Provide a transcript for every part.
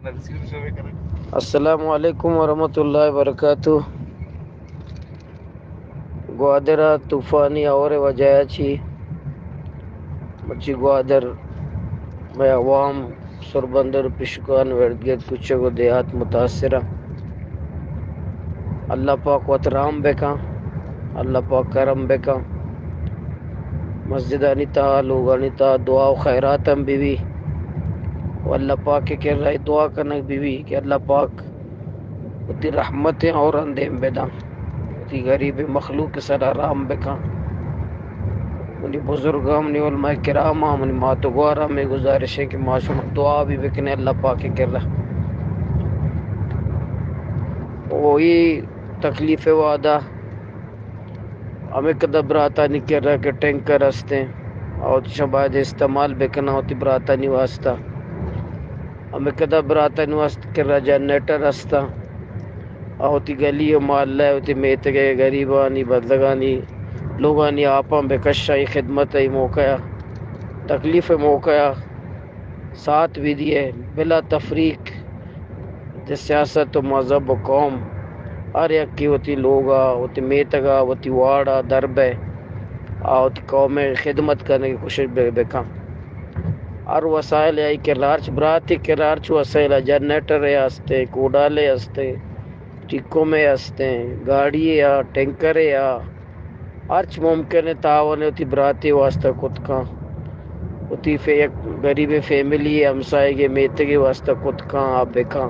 السلام علیکم ورحمۃ اللہ وبرکاتہ۔ گوادر ءَ طوفانی ہور ءِ وجہ ءَ چی مرچی گوادر مئے عوام، سربندر، پشکان و ارد گرد کوچگ و دیہات متاثر اَنت۔ اللہ پاک وت رحم بکن، اللہ پاک کرم بکن۔ مسجدانی تہا، لوگانی تہا دعا و خیرات ہم بہ بی و اللہ پاک ءِ کرا دعا کنگ بہ بی کہ اللہ پاک وتی رحمتیں ہوران دیم بداں، وتی غریب مخلوق ءِ سرا رحم بکن۔ منی بزرگاں، منی علماء کراماں، منی مات و گواراں مئے گزارش اِنت کہ ما شما دعا بھی بکنیں اللہ پاک ءِ کرا۔ و اے تکلیف ءِ وہدا ہمے کدہ براتانی کرا کہ ٹینکر ہستیں، اور شما باید استعمال بکناں وتی براتانی واسطہ۔ ہمے کدہ براتانی واسطہ کرا جنریٹر ہستاں، آ وتی گلی و محلہ، وتی میتگ ءِ غریبانی، بندگانی، لوگانی آپاں بکشاں۔ اے خدمت ءِ موقع ءَ، تکلیف ءِ موقع ءَ ساتھ بھی دیئے، بلا تفریق، سیاست و مذہب و قوم، ہر یکے وتی لوگ ءَ، وتی میتگ ءَ، وتی وارڈ ءَ در بئے، آ وتی قوم ءِ خدمت کنگ ءِ کوشش بہ، بکن۔ ہر وسائل ءَ کہ ہرچ براتے کہ ہرچ وسائل ءَ، جنریٹر ءَ ہستیں، کوڈالے ہستیں، ٹیکومے ہستیں، گاڑی ءَ، ٹینکرے ءَ، ہرچ ممکن ءَ تعاون ءَ وتی براتے واسطہ کت کن، وتی فے-، یک غریبیں فیملی ءِ، ہمساہگ ءِ، میتگ ءِ واسطہ کت کن، آ بکن۔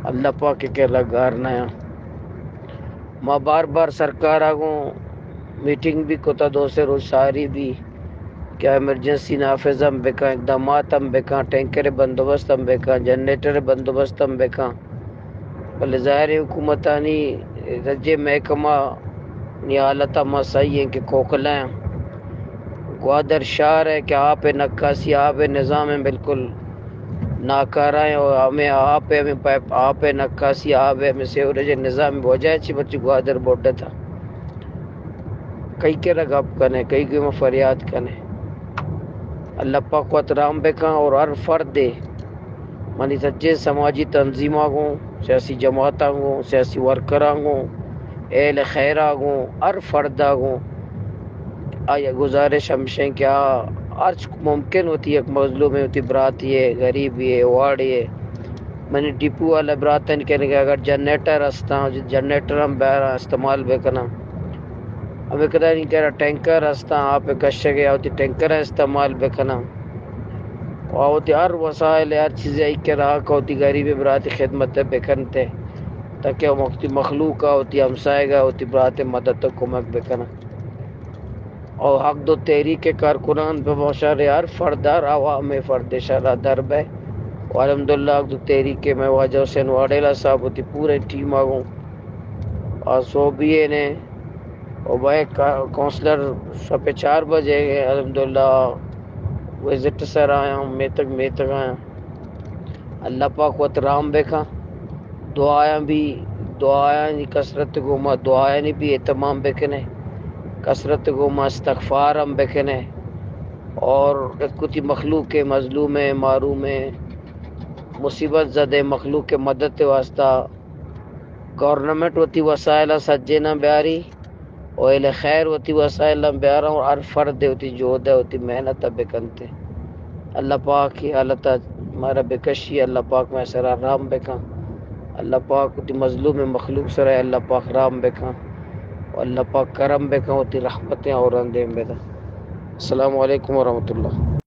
اللہ پاک ءِ کرا گار نیاں۔ ما بار بار سرکار ءَ گوں میٹنگ بھی کتا، دو سے روچ ساری بھی کہ ایمرجنسی نافذ ہم بکن، اقدامات ہم بکن، ٹینکر ءِ بندوبست ہم بکن، جنریٹر ءِ بندوبست ہم بکن۔ بلے ظاہر ہے حکومتانی رجے محکمہ نی حالت ہما صحیح ہیں کہ کوکلہ ہیں۔ گوادر شہر ہے کہ آپ ءِ نکاسی، آپ ءِ نظام ہیں بالکل ناکارہ ہیں، اور ہمیں آپ ءِ، ہمیں پائپ، آپ ءِ نکاسی، آپ ءِ ہمیں سیوریج ءِ نظام ءِ وجہ چی مرچی گوادر بڈت۔ کئی کرا گپ کنے، کئی گوما فریاد کنے۔ اللہ پاک وت رحم بکن اور ہر فرد ءَ، منی سجیں سماجی تنظیماں گوں، سیاسی جماعتاں گوں، سیاسی ورکراں گوں، اہل خیراں گوں، ہر فردا گوں آئی ءَ گزارش ہمشیں کہ آ ہرچ ممکن وتی یک مظلومے، وتی براتے ءَ، غریبے ءَ، واڑے ءَ، منی ڈپو والا براتانی کنگا اگر جنریٹر ہستاں، جنریٹر ہم بیاراں، استعمال بکناں۔ ہمے کدانی کرا ٹینکر ہستاں، آپ ءِ کشگ ءَ، وتی ٹینکر استعمال بکناں۔ و وتی ہر وسائل، ہر چیزے آئی کرا کہ وتی غریب براتے خدمت بکنتے، تاکہ وتی مخلوق ءَ، وتی ہمسائگ ءَ، وتی براتے مدد و کمک بکناں۔ اور حق دو تحریک ءِ کارکنان بہ بشار ہر فرد، ہر عوام فرد شرا در بئے۔ و الحمدللہ حق دو تحریک ءِ مئے واجہ حسین واڈیلا صاحب وتی پورے ٹیم ءَ گوں، اور سوبی نے و بئے کا-، کونسلر شپ چار بجے الحمدللہ وزٹ سر آیاں، میتگ میتگ آیاں۔ اللہ پاک وت رحم بکن۔ دعایاں بھی، دعایانی کثرت گوما، دعایانی بھی اہتمام بکنے، کثرت گوما استغفار ہم بکنے، اور یک وتی مخلوق ءِ، مظلوم ءِ، محروم ءِ، مصیبت زدہ مخلوق ءِ مدد ءِ واسطہ گورنمنٹ وتی وسائل سجیناں بیاری، و اہل خیر وتی وسائل ہم بیاراں، و ہر فرد وتی جہد ءَ وتی محنت ءَ بکنتے۔ اللہ پاک اے حالت ءَ مارا بکشی، اللہ پاک مئے سرا رحم بکن، اللہ پاک وتی مظلوم مخلوق سرا اللہ پاک رحم بکن، و اللہ پاک کرم بکن، وتی رحمتیں ہوران دیم بدن۔ السلام علیکم ورحمۃ اللہ۔